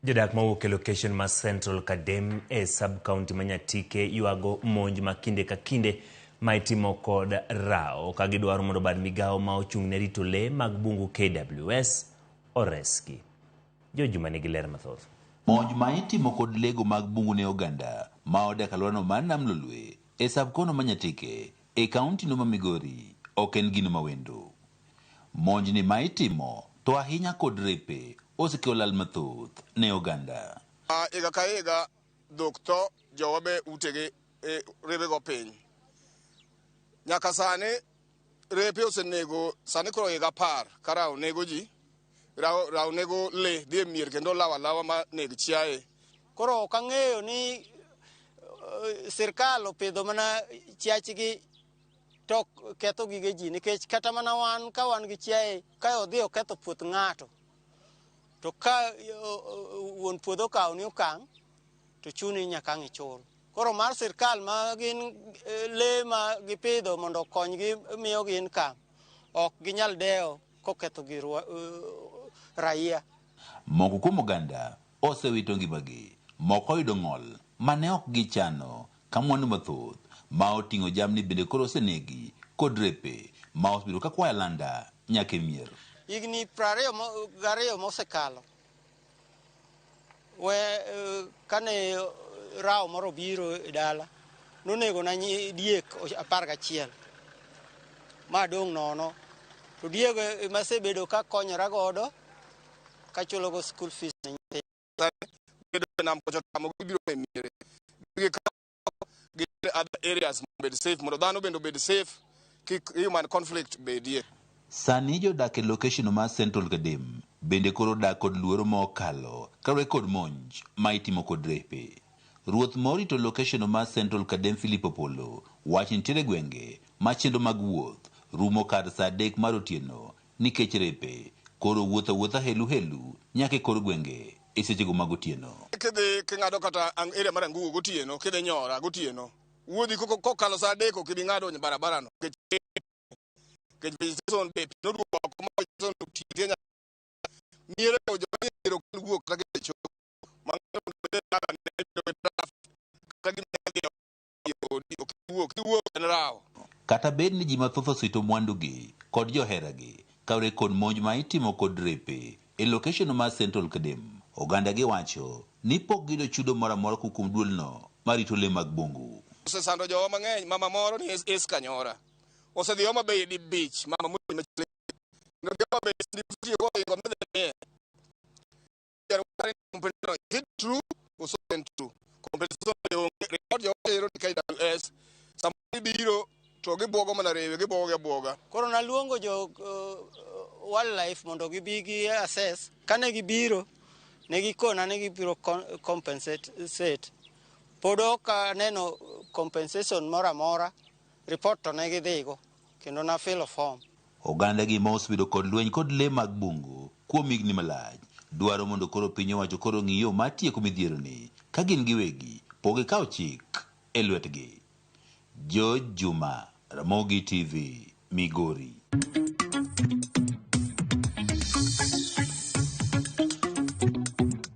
Jodak mawuok e location ma Central Kadem e sub-county ma Nyatike ywago monj ma kinde ka kinde ma itimo kod RAO ka gidwaro mondo bad migawo ma ochung' ne rito lee mag bungu KWS oresgi. George Juma nigi ler mathoth. Monj ma itimo kod lego mag bungu ne oganda ma odak alworano mar Nam Lolwe e sub-kono ma Nyatike e kaunti no ma Migori ok en gino ma wendo. Monjni ma itimo to ahinya kod repe osekelo lal mathoth ne oganda. Higa ka higa dhok tho, jowa be utegi e, repego piny. Nyaka sani repe osenego, sani koro higa 10 ka rao nego ji, rao, rao nego le dhi e mier kendo lawo alawa ma neg chiaye. Koro ok ang'eyo ni sirkal opidho mana chiachgi to ketho gige ji, nikech kata mana wan ka wan gi chiaye ka odhi oketho puoth ng'ato to ka wuon puodho okawo ni okang' to chuni nyaka ang' ichul. Koro mar sirkal ma gin lee ma gipidho mondo okonygi miyogi income, ok ginyal dewo koketho gir raia. Moko kuom oganda osewito ngimagi, moko oyudo ng'ol mane ok gichano ka mwandu mathoth ma oting'o jamni bende koro osenegi kod repe ma osebedo ka kwayo alanda nyaka e mier. Higni 22 mosekalo, we kane rao moro obiro e dala, nonego na diek 11 ma adong' nono. To diego ema asebedo ka konyora godo kachulogo school fees ne nyithindo. Bedo e nam kocha tamo gibiro e miere. Gi other areas mondo obed safe, mondo dhano bende obed safe, kik human conflict bedie. Sani jodak e location mar Central Kadem bende koro dak kod luoro ma okalo kaluwore kod monj ma itimo kod repe. Ruoth ma orito location mar Central Kadem Philip Opollo wacho ni nitiere gwenge ma chenro mag wuoth rumo kar saa 3 mar otieno nikech repe koro wuotho awuotha helu helu nyaka e kor gwenge e sechego mag otieno. Kidhi king'ado kata area mar Angugo gotieno, kidhi Nyora gotieno, wuodhi kokalo saa 3 ok ibi ng'ado barabara no. Nikech vegetation be pi noduogo oko ma vegetation otitie nyaka miere go joma nie mier ok nyal wuok kata gidhi chopo. Ma ng'ato mondo obed e dala ne bedo gi traffic kata gima dhi e odi ok iwuok, kiwuok en rawo. Kata bed ni ji mathoth osewito mwandugi kod joheragi kaluwore kod monj ma itimo kod repe e location mar Central Kadem, oganda gi wacho ni pok giyudo chudo moro amora kowuok kuom duolno marito lee mag bungu. Osesando jowa mang'eny, mama moro ni Eska Nyora osedhi Homa Bay di bich, mama moti machiegni. Kendo dhi Homa Bay di tiyo go ingo midhi miye. Is it true or so true? Compensation onge, report jowa tero ni KWS, sama gibiro to gibuogo mana rewe, gibuogo gi abuoga. Koro naluongo jo wildlife mondo gibi gi assess. Kane gibiro, ne gikona ni gibiro compensate set. Pod ok aneno compensation moro amora, report to ne gidhigo, kendo na fill form. Oganda gi ma osebedo kod lweny kod lee mag bungu kuom higni malach dwaro mondo koro piny owacho koro ong'i yo mar tieko midhieroni ka gin giwegi pok gikawo chik e lwetgi. George Juma, Ramogi TV, Migori.